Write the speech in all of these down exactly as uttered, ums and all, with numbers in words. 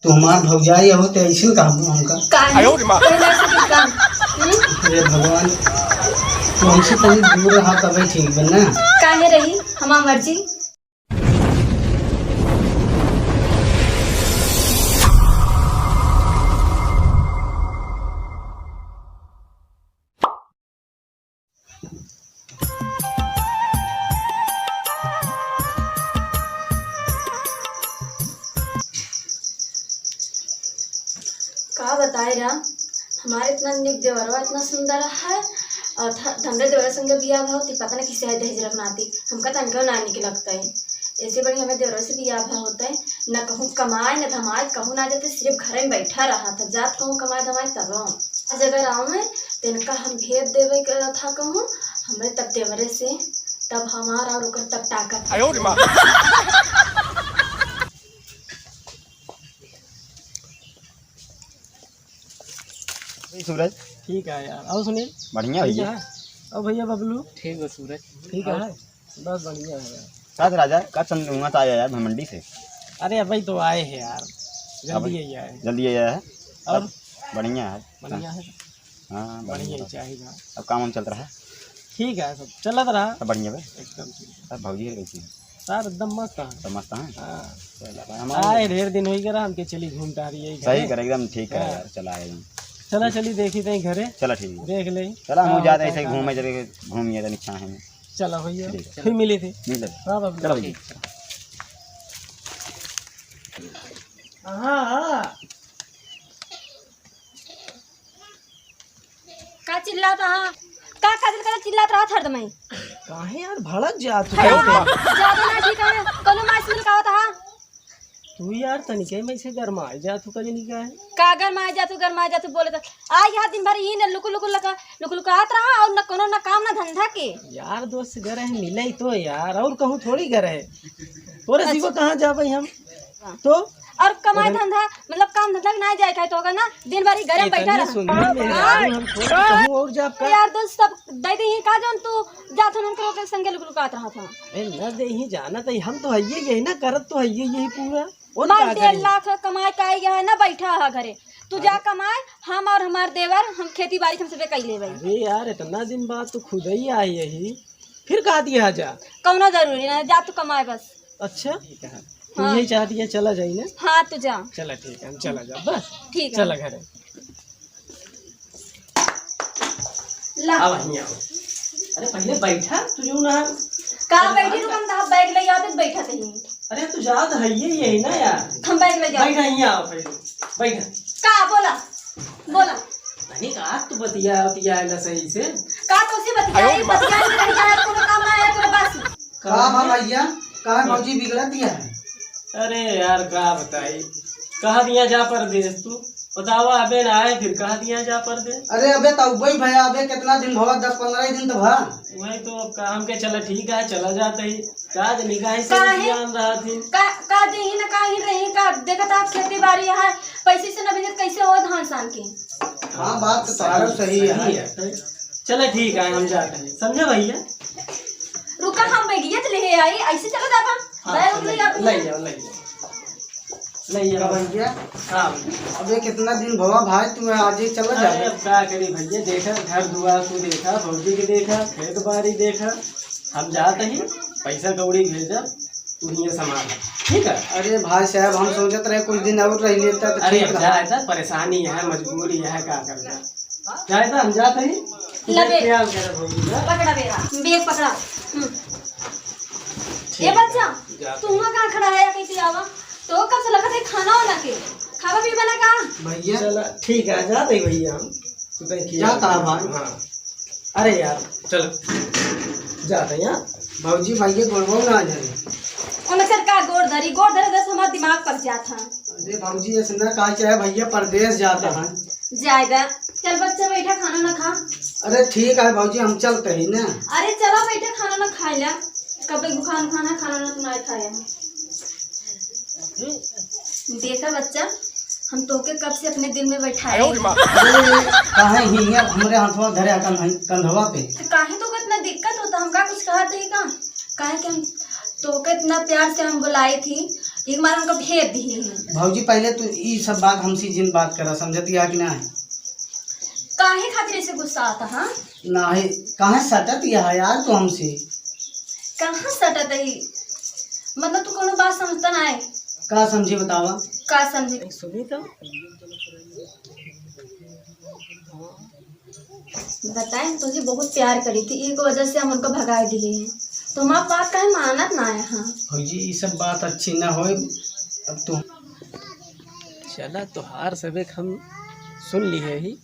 तू हमार भौजाई हो, ते ऐसन कहबू हमका? काहे? आयो रे माँ। काहे ना ऐसे कुछ काम? हम्म? अरे भगवान, तू हमसे तनी दूर रहा, तबे ठीक बा ना। काहे रही? हमार मर्जी। का बताए राम, हमारे इतना निक देवरवा इतना सुंदर है, और थ-, हमरे देवरे संगे बियाह भा होती, पता नहीं किसे है दहेज रखना आती, हमका तनका ना निक लगता है। ऐसे बड़ी हमें देवरे से बियाह भा होता है, न कहूँ कमाए न धमाए, कहूँ ना जाते, सिर्फ घरे में बैठा रहा था, जात कहूँ कमाए धमाए तब। आज अगर आऊँ मैं, तो इनका हम भेद देवे के था कहूँ, हमरे तब देवरे से, तब हमार और ओकर तब ताकत। आयो रे माँ। ए सूरज। ठीक है यार। और सुनील? बढ़िया ठीक भैया। है? और भैया बबलू? ठीक है सूरज। ठीक है? बस बढ़िया है यार। का रे राजा, कब से हुआ था आया यार भिवंडी से? अरे अबही तो आए हैं यार, जल्दी अबही ही आए हैं। जल्दी ही आया है। और? बढ़िया है। बढ़िया है। हाँ, बढ़िया बढ़िया ही बा। चाहिए बा। अब काम वाम चलत रहा? ठीक है, सब चलत रहा। सब बढ़िया बा? एकदम ठीक है। सब भौजी है कैसी है? सब एकदम मस्त है। सब मस्त है? हाँ। चला भाई, हम आए, ढेर दिन होइ गया रहा, हमके चली घूम टहरी यही सही घरे। करे, एकदम ठीक करे हाँ। यार, चला आए हम। चला, चली देखी तई घरे। चला ठीक है। देख ले। चला, हम हाँ, जाते हैं, ऐसे ही घूमे, चले घूमिए तनी छाहे में। चला भैया, ठीक है। फिर मिली थी। मिल ले। हाँ बाबू। चलो भैया। ठीक। हाँ, हाँ। का चिल्लात हा? का खातिर का चिल्लात रहत हरदम? काहे यार भड़क जात हो? अरे, ज्यादा ना ठीक है, कोनो माई से मिल का होत हा? तू यार तनिके में से गरमाए जात हो, कजनी का है? का गरमाए जात हो, गरमाए जात हो बोले तो। आ यहाँ दिन भर यही न लुकु लुकु लगा, लुकु लुकात रहा और न कोनो न काम न धंधा के। यार दोस्त गरह मिले तो यार, और कहूँ थोड़ी गरह। तोरे अच्छा। सिवा कहाँ जाबे हम? तो और कमाए अरे धंधा, मतलब काम धंधा के ना जाए खाए तो होगा ना, दिन भर ही घरे में बैठा इतनी रहा। सुंदर मेहरारू हाँ। हम छोड़ के कहूँ और जाब का? यार दोस्त सब दे दे ही का जौन तू जात हन उनके लोग के संगे लुक लुकात रहा था। ए, न दे ही जाना तो हम तो हइये यही ना करत तो हइये यही पूरा। और मार का डेढ़ करी? लाख कमाए का आई है ना बैठा है घरे। तू जा अरे। कमाए, हम और हमार देवर हम खेती बाड़ी हम सबे कई लेबे। अरे यार इतना दिन बाद तू खुद ही आई यही, फिर कहा दिया जा? कौनो जरूरी ना, जा तू कमाए बस। अच्छा? ठीक है। तू हाँ। यही चाहती है, चला जाई ना? हाँ, तू जा। चला, ठीक है, हम चला जाब, बस। ठीक है। चला घरे। ला। अब हियाँ आओ। अरे, पहले बैठा, तू यूं ना। का अरे, बैठी, बात तू कर। हम तो बैग ले आते, बैठा तही। अरे, तू जात है, ये, यही ना यार। हम बैग ले जाओ। बैठा, हियाँ आओ पहले। बैठा। का, बोला, बोला। तनी का, तू बतिया, बतिया ना सही से। का तो से बतिया, आयो रे माँ। बतिया नहीं रही, कोनो काम ना आया, तोरे पास। का बा भैया? का भौजी बिगड़त दिया है? अरे यार, का बताई, कहा दिया जा परदेस तू? बतावा, अबे ना आए, फिर कहा दिया जा परदेस? अरे अबे तो वही भया, अबे कितना दिन भवा, दस पन्द्रह ही दिन तो भा। वही तो, अब काम के चला, ठीक है, चला जाता ही। का जनी काहे से काहे? जियान रहा थी? का, का जही न काहे रही, का देखत आप खेती बाड़ी है, पैसे से न बिजत कैसे हो धान सान के? हाँ, बात तो तारो सही है। सही है। चला ठीक है, हम जाते हैं, समझे भैया? रुका, हम बैगिया तो ले आई, ऐसे चला जाबा। हाँ, बैग ले ले, आ ले जाओ, ले जाओ। ले का जाओ। भैया? हाँ। अबे कितना दिन भवा भाई, तू आज ही चला अरे, जाबे? अब का करी भैया, देखा घर दुआर तू देखा, भौजी के देखा, खेत बाड़ी देखा, हम जात ही, पैसा कौड़ी भेजा, तू हियाँ संभाल, ठीक है? अरे भाई साहब, हम सोचत रहे कुछ दिन और रह लेता तो अरे, ठीक अब रहा। जाए था, परेशानी है, मजबूरी है, का करना? जाए था, हम जात ही। ले बे। ख्याल करे भौजी का। पकड़ा बेरा, बैग पकड़ा। हम्म। ठीक ए बच्चा, है, जात तू ही। हुआं कहाँ खड़ा है या कहीं पे आवा? तो कब से लगत है खाना वाना के? खावा पीवा ना का? भैया। चला, ठीक है, जात ही भैया हम। तू तो किया जाता है भाई। हाँ। अरे यार, चल, जाते हैं यार। भौजी, भाई, ये गोड़वा ना आ जाए। उनकर का गोड़ धरी, गोड़ धरे दस हमार दिमाग पर जात है। अरे भौजी, ऐसे ना कहा, चाहे भैया परदेस जाता है। जाएगा। चल बच्चा, बैठा, खाना ना खा। अरे ठीक है भौजी, हम चलते ही ना। अरे चला, बैठा, खाना ना खाए ला। कबे बुखार खाना, खाना ना तू ना खाए है। देखा बच्चा, हम तोके कब से अपने दिल में बैठाए हैं। अरे, काहे हियाँ हमरे हाथवा धरे हकन है कंधवा पे? तो काहे तोके इतना दिक्कत होता? हम का कुछ कहत ही का? काहे कि हम तोके इतना प्यार से हम बुलाई थी, एक बार हमका भेज दिही हैं। भौजी, पहले तू ई सब बात हमसे जिन बात करा, समझत या कि ना है? काहे खातिर ऐसे गुस्सा आता, हाँ? नाही, काहे सटत या है यार तू हमसे? कहाँ सटत है? मतलब तू कोनो बात समझता ना है। का समझी बतावा? का समझी? सुनी तो। बताए, हम तुझे बहुत प्यार करी थी, एक वजह से हम उनको भगाए दिए हैं। तो हमार बात काहे मानत ना है? हाँ। भौजी, ई सब बात अच्छी ना होए। अब तू चला, तोहार सबेक हम सुन लिए ही,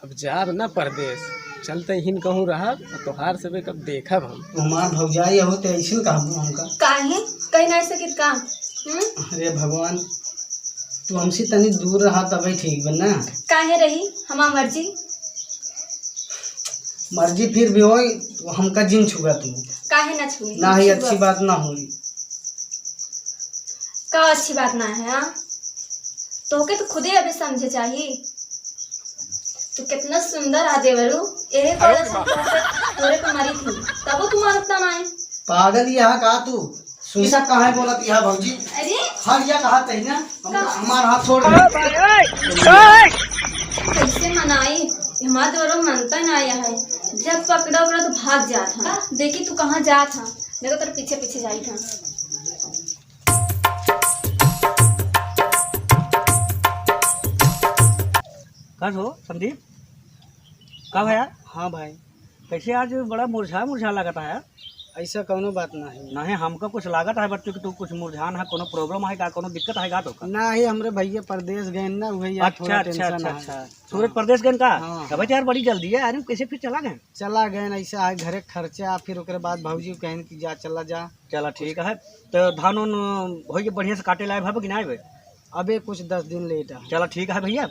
अब जाब ना परदेस, चलते हिन कहूँ रहब, और तोहार सबेक अब देखब हम। तू हमार भौजाई हो, तो ऐसे कहबू हमका? काहे? कहीं ना ऐसे कित का? हम्म? अरे भगवान, तू हमसे तनी दूर रहा तबे ठीक बा ना। काहे रही? हमार मर्जी। मर्जी फिर भी होई, हमका जिन छुआ तू। काहे ना छुई? ना ही छुआ। अच्छी बात ना होई। का अच्छी बात ना है, हाँ? तोके तो खुदे अबे समझे चाही। तू कितना सुंदर आ देवरू, यही वजह से तोके, तोरे पे मरी थी, तबो तू मानत ना है। पागल यहाँ का तू? सुन, सब कहाँ है बोलत यहाँ भौजी? अरे! हर या कहा तही ना, हम, का? हमार हाथ छोड़ दे। कैसे मनाई? हमार देवरू मनता ना आया है। जब पकड़ा ओकरा तो भाग जात है। देखी तू कहाँ जात है, देखो तेरे पीछे पीछे जाई था। का हो संदीप, का भया? हाँ भाई। कैसे आज बड़ा मुरझा मुरझा लागत है यार? ऐसा कौनो बात ना है। नहीं, हमका कुछ लागत है बच्चों कि तू कुछ मुरझान है, कोनो problem है का, कोनो दिक्कत है का तोका? ना ही, हमरे भैया परदेस गए ना, वही यार अच्छा, थोड़ा अच्छा, tension अच्छा, है। अच्छा। सूरज हाँ। परदेस गए का? हाँ, तबे तो हाँ। यार बड़ी जल्दी है यार, कैसे फिर चला गए? चला गए ना, ऐसा है घरे खर्चा, फिर ओकरे बाद भौजी कहन कि जा, चला जा। चला ठीक है, तो धान उन होई के बढ़िया से काटे लाए भावे कि ना आवे? अबे कुछ दस दिन late है। चला ठीक है भैया,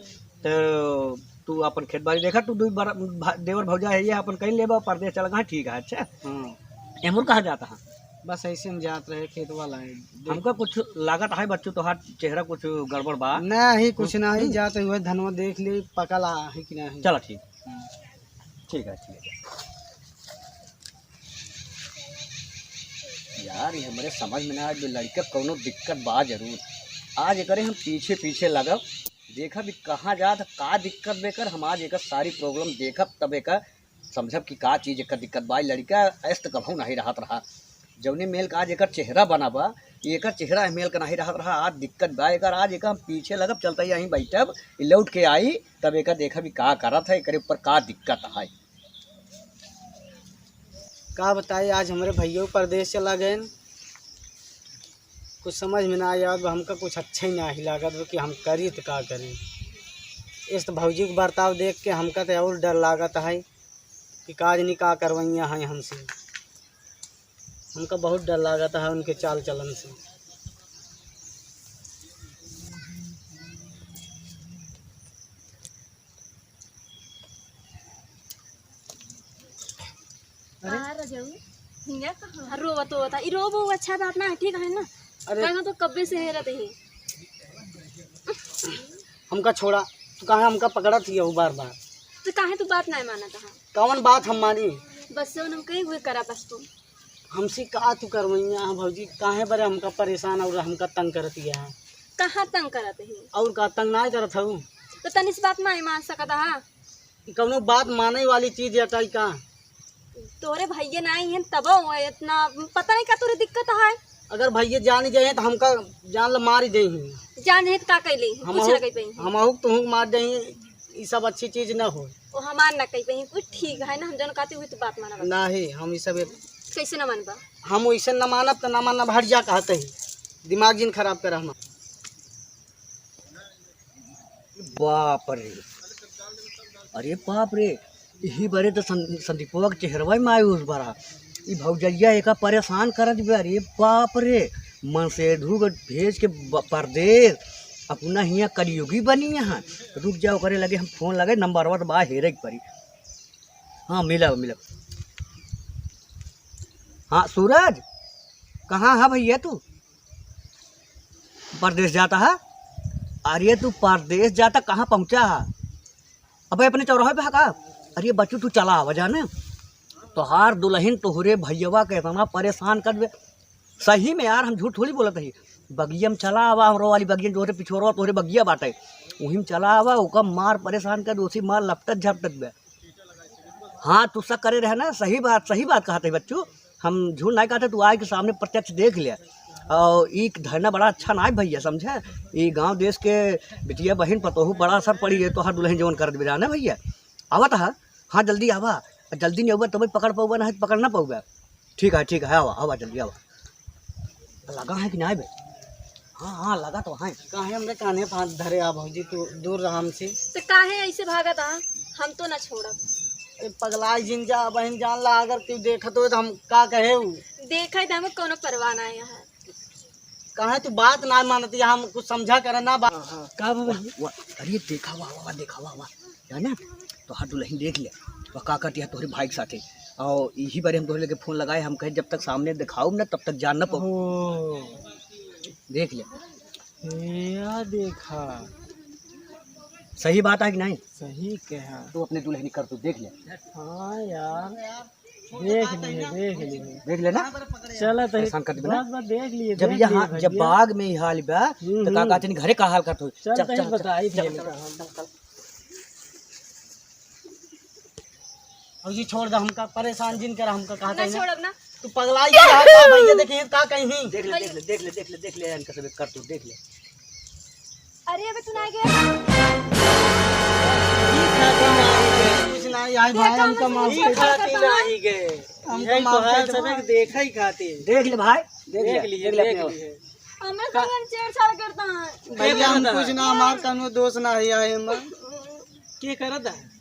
तो तू अपन खेत बाड़ी देखा, तू दुई बार भा-, देवर भौजा है ये अपन कहीं लेबा, परदेस चला गए, ठीक है। अच्छा, हाँ। एमुर कहाँ जाता है? बस ऐसे हम जात रहे खेत वाला है। हमका कुछ लागत है बच्चों, तोहार चेहरा कुछ गड़बड़ बा। नहीं, कुछ हम्म, नहीं, हम्म। जाते हुए धनवा देख ले, पकला है कि नहीं। चला ठीक। हाँ। ठीक है, ठीक है। यार, ये हमरे समझ में ना आए, जो लड़का कौनो दिक्कत बा जरूर। आज एकरे हम पीछे पीछे लगब, देखब ई कहाँ जात, का दिक्कत बेकर, हम आज एकर सारी problem देखब, तब एकर समझब कि का चीज एकर दिक्कत बा। ई लड़का ऐस त कभू नहीं रहत रहा, जौने मेल का आज एकर चेहरा बना बा, एकर चेहरा मेल का नहीं रहत रहा। आज दिक्कत बा एकर, आज एकर हम पीछे लगब, चलते ही यहीं बैठब, ई लौट के आई, तब एकर देखब ई का करत है, एकरे ऊपर का दिक्कत है। का बताई, आज हमरे भैया परदेस चला गएन। कुछ समझ में ना आवत बा, हमका कुछ अच्छा ही नाही लागत बा कि हम करी त का करी। इस त भौजी के बर्ताव देख के हमका त और डर लागत है कि का जनी का करवइया है हमसे। हमका बहुत डर लागत है उनके चाल चलन से। अरे। का रजऊ? हियाँ कहाँ? अरे रोवत, रोवत आ। ई रोबो अच्छा बात ना है, ठीक है ना? अरे। काहे तो कब्बे से हेरत ही। हमका छोड़ा, तू काहे हमका पकड़त हिया हो बार बार? तो काहे तू बात ना मानत हा? कौन बात हम मानी? बस जौन हम कही हुए करा बस तू। हमसे का तू करवइया है भौजी? काहे बरे हमका परेशान और हमका तंग करत हिया है? कहाँ तंग करत ही? और का तंग ना करत हऊ? तो तनिस बात ना मान सकत हा? ई कौनो बात माने वाली चीज या ताई का? तोरे भैया ना आई हैं तबो इतना पता नहीं का तोरे दिक्कत है। अगर भैया जान जाए तो हमका जान ल मार ही दे ही। जान जाए तो का कैले? हम कुछ ना कह पाई। हम अहुक तुहुक मार दे ही, ई सब अच्छी चीज न हो। ओ हमार ना कह पाई, कुछ ठीक है ना, हम जौन कहते हुए तो बात माना बस। नाही, हम ई सब एक कैसे ना मानबा? हम वैसे न मानब तो ना मानब, हट जा कहते ही। दिमाग जिन खराब कर हम। बाप रे, अरे बाप रे, यही बरे तो सं-, संदीपवा के चेहरवा ही मायूस बा रहा। ई भौजैया एका परेशान करत बा। अरे बाप रे, मनसेधु के भेज के ब-, परदेस, अपना हियाँ कलयुगी बनी यहाँ। रुक जाओ, करे लगे हम फोन लगे, नंबरवा तो बा हेरे के परी। हाँ, मिला, मिला। हाँ सूरज, कहाँ है भैया तू? परदेस जाता है? अरे तू परदेस जाता, कहाँ पहुँचा है? अबे अपने चौराहे पे है का? अरे बच्चू तू चला आवा जाने, तोहार दुल्हन तोहरे भैयावा के इतना परेशान कर दे। सही में यार, हम झूठ थोड़ी बोलत ही। बगिया में चला आवा, हमरो वाली बगिया में, तोहरे पिछोरवा तोहरे बगिया बाटे, वही में चला आवा, ओका मार परेशान कर, दोसी मार लपटत झपटत बे। हाँ, तू शक करे रहे ना, सही बात, सही बात कहत है बच्चू, हम झूठ नाहीं कहत है, तू आए के सामने प्रत्यक्ष देख ले। और ई धरना बड़ा अच्छा नाहीं भइया, समझे? ई गाँव देश के बिटिया बहिन पतोहू बड़ा असर पड़ी है, तोहार दुलहिन जवन करत बिया ना भइया। आवत है, हाँ, जल्दी आवा, जल्दी नहीं आवा, तबे पकड़ पाउबा, नाहीं तो पकड़ ना पाउबा। ठीक है, ठीक है, आवा, आवा, जल्दी आवा। लगा है कि नाहीं बे? हाँ, हाँ, लगा तो है। काहे हमरे कान्हे पे हाथ धरे आ भौजी, तू दूर रहा हमसे। तो काहे ऐसे भागत आ? हम तो ना छोड़ब। ए, पगलाई जिन जा, बहन जान ला, अगर तू देखत हो तो हम का कहे उ? देखे तो हमें कोनो परवाह ना है यहाँ। काहे तू बात ना मानत, यहाँ हम कुछ समझा करे ना बात। हाँ, हाँ। का बा भैया? वाह, अरे देखा, वाह, वाह, वाह, देखा, वाह, वाह। जाना, तोहार दुलहिन देख ले, वह का कहती है तोहरे भाई के साथे। और यही बारे हम तोहरे लगे फोन लगाए, हम कहे जब तक सामने दिखाउब ना तब तक जान ना पाउब। ओ। देख ले। या देखा। सही बात है कि नाहीं? सही कहा। तू अपने दुलहिन कर तू देख ले। हाँ यार, देख लिए, देख लिए। देख ले ना? चला तो परेशान कर देबे ना? बस, बस देख लिए, जब देख यहाँ, लिए जब भैया। बाग में ही हाल बा, हम्म, तो का हम्म। कहते हैं, घरे का हाल करत हो? चल, चल, तहीं चल, बताई चल, फिर। चल, चल, चल। भौजी छोड़ दे हमका, परेशान जिन कर हमका, कहा ना कहीं ना। छोड़ब ना। तू पगलाई गया है का भैया, देखिए का कहीं। देख ले, देख ले, देख ले, देख ले, देख ले, इनका सब कर तू देख ले। अरे अबे तू ना गया। ई खातिर ना आई गए। कुछ ना आई भाई, देखा हमका मत माफ ई कर। खातिर ना आई गए। हमका यही माफ तोहार कर दे। सब एक देखा ही खातिर। देख ले भाई, देख ले, देख लिए, देख ले देख अपने लिए। हमें का संग छेड़छाड़ करता है। भैया हम कुछ ना, हमार कौनो दोष ना है, आए हम। के करत है?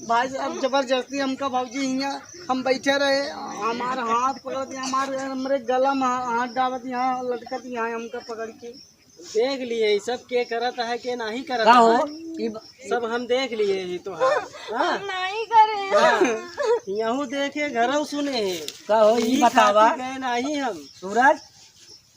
भाई साहब, जबरदस्ती हमका भौजी हियाँ हम बैठे रहे, हमार हाथ पकड़त, हमार, हमरे गला में हाथ डालत, यहाँ लटकत, यहाँ हमका पकड़ के। देख लिए, ई सब के करत है, के नाही करत का हो? है। ई ब- सब हम देख लिए ही तो है। हाँ? हम नाही करे। हाँ। यहू देखे, घरौ सुने है। का हो, ई ई बतावा। खातिर गए नाही हम। सूरज,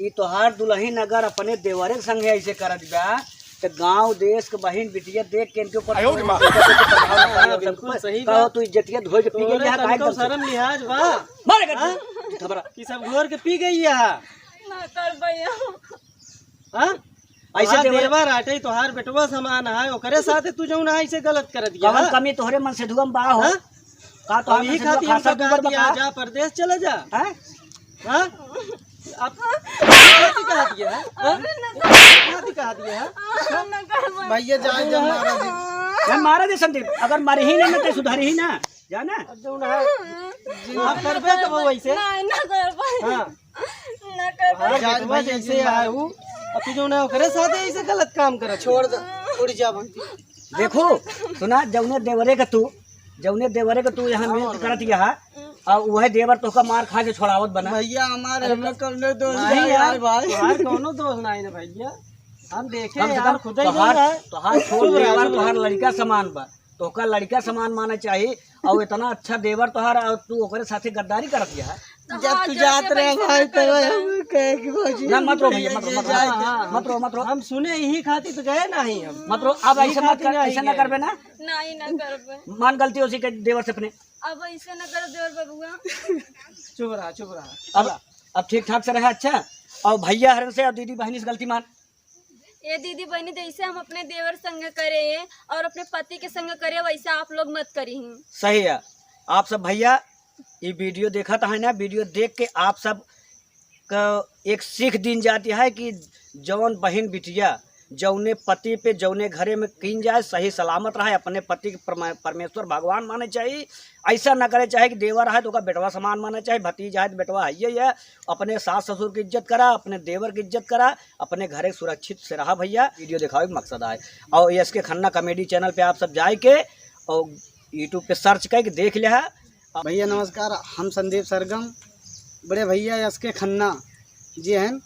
ई तोहार दुलहिन अगर अपने देवरे के संगे ऐसे करत बा, त गाँव देश के बहिन बिटिया देख के इनके ऊपर आयो रे माँ। प्रभाव पड़े। हाँ, बिल्कुल सही कहो, बात। तू इज्जतिया धोए के पी गई तोरे है, काहे तनिको एकदम से? शर्म लिहाज बा? मारे कर हाँ? घबरा। कि सब घोर के पी गई है। ना कर भैया। हाँ? ऐसे तोहार देवर देवर आटे, तोहार बेटवा समान है, ओकरे साथे तू जौन है ऐसे गलत कर दिया, कवन हाँ? कमी तोहरे मन से धुआं बा हो? हाँ? का तो अब हम ई से खातिर खासा हमका गोबर कहा दिया, बता। जा परदेस चला जा। हैं? हाँ? अब खातिर कहा दिया है? हाँ? अरे ना। खातिर कहा दिया है? ना कर भैया। भैया जाए जब मारा जी। जब मारा दे संदीप, अगर मरही ना, ना ते सुधरही ना, जाना? अब जौन है, अब करबे कबो वैसे? ना, ना कर भाई। हाँ। ना कर हाँ, भाई। जाए भाई, जैसे है वो, अब तू जौन है ओकरे साथे ऐसे गलत काम करत छोड़ दे, उड़ जा भाई। देखो, सुना, जौने देवरे के तू, जौने देवरे के तू यहाँ मेहनत करत यहाँ, और वह देवर तोहका मार खा के छोड़ावत बना। भैया, हमारे अरे हमें कौनो दोष नहीं नहीं यार यार, भाई। तोहार कौनो दोष नहीं ना भैया, हम देखे कम से यार, कम खुद ही तोहार, नहीं है। तोहार छोट चुप रह, देवर चुप रह। तोहार लड़का समान बा, तोहका लड़का समान माने चाहिए, और इतना अच्छा देवर तोहार, और तू ओकरे साथे गद्दारी करत यहाँ। तो जब हाथ तू जोड़ जात के रहे पैसे भाई, ना तो करबे। हम कहे कि भौजी ना, मत रो भैया, मत रो, मत रो, जाए के। हाँ, हाँ, मत रो, मत रो। हम सुने यही खातिर तो गए नहीं हम। मत रो, अब यही ऐसे मत खातिर कर, नहीं ऐसे ना गए। करबे ना। नहीं, ना करबे। मान गलती उसी के देवर से अपने। अब ऐसे ना करो देवर बबुआ। चुप रहा, चुप रहा। अब, चला। अब ठीक ठाक से रहे, अच्छा। और भैया हरन से और दीदी बहनी से गलती मान। ए दीदी बहनी, जैसे हम अपने देवर संग करे और अपने पति के संग करे, वैसे आप लोग मत करी। सही है। आप सब भैया, ई video देखत है ना, video देख के आप सब क एक सीख दीन जाती है कि जौन बहिन बिटिया जौने पति पे जौने घरे में कीन जाए, सही सलामत रहे, अपने पति के परमा-, परमेश्वर भगवान माने चाहिए। ऐसा न करे चाहे कि देवर है तो ओका बेटवा समान माने चाहिए, भतीजा है तो बेटवा है, ये है। अपने सास ससुर की इज्जत करा, अपने देवर की इज्जत करा, अपने घरे सुरक्षित से रहा भैया। Video दिखावे के मकसद आए। और एस के खन्ना comedy channel पे आप सब जाए के और YouTube पे search करके देख लिया है। भैया नमस्कार, हम संदीप सरगम, बड़े भैया एस के खन्ना जी हैं,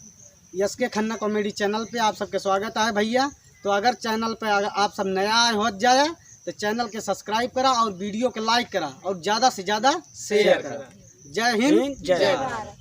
एस के खन्ना comedy channel पे आप सबके स्वागत है भैया। तो अगर channel पे अगर आप सब नया आए होत जाए तो channel के subscribe करा और video के like करा और ज़्यादा से ज़्यादा share share करा। करा। जय हिंद, हिंद, जय जय भारत। भारत।